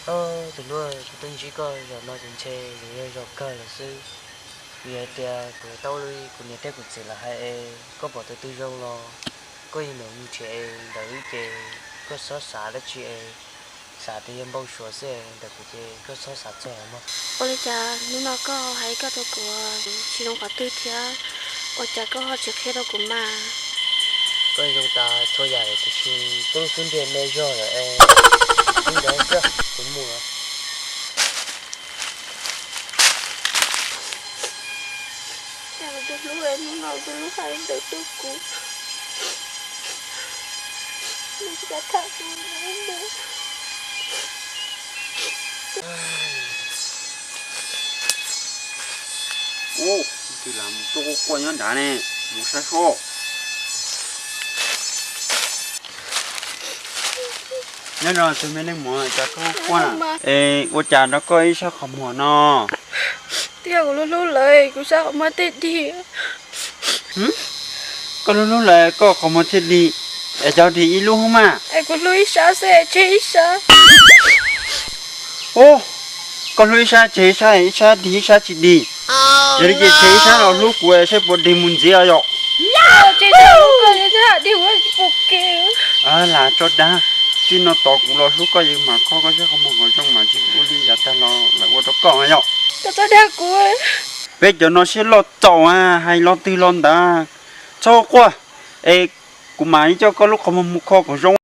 Tus hlub, kuv twb ntsib koj zaum no ces ntshe yuav yog zaum kawg lawm xwb. Vim hais tias kuv tau li kuv niam thiab kuv txiv lawv hais es koj pom tus twg zoo los koj yeej nrog nws nrhiav es ntawm wb ces koj txhob xav dab tsi es xav tias yog npau suav xwb es ntawm kuv ces koj txhob xav txog mog. Ua li cas hnub no koj hais koj rau kuv tsis zoo qhov twg thiab? Ua cas koj ho tsis qhia rau kuv mas? Koj zoo tas txhua yam lawm tiam sis koj lub xub ntiag me zog lawm es, ib ntawd xwb kuv mus lawm. Tus hlub, hnub no tus hlub hais li ntawd rau kuv, nws tsis kam tham kuv li ntawd. Ub, tus lam tuaj quaj quaj nyob nrad ne, mus saib seb. Nyob zoo tus me neeg muam, cas koj quaj quaj? Es ua cas rau koj ib sab qhov muag no? Twb yog kuv hlub hlub lawv, kuv sab qhov muag thiaj dig. Koj hlub hlub lawv koj qhov muag thiaj dig, es cov dig ib lub hub mas. Es kuv hlub ib sab xwb tseg ib sab. Ub, koj hlub ib sab tseg ib sab, ib sab dig ib sab tsis dig. Yog li ces tseg ib sab los hlub kuv saib puas dig mus ntxiv os yom. Lam tso dag, txij no tos kuv los hlub koj yeej mam kho koj sab qhov muag kom zoo mas tsis ua li yav tag los lawv ua rau koj yom. Peb cov no siab loj txaus, hais lo twg los ntawd. Txhob quaj, es kuv mam li coj koj lub qhov muag mus kho kom zoo.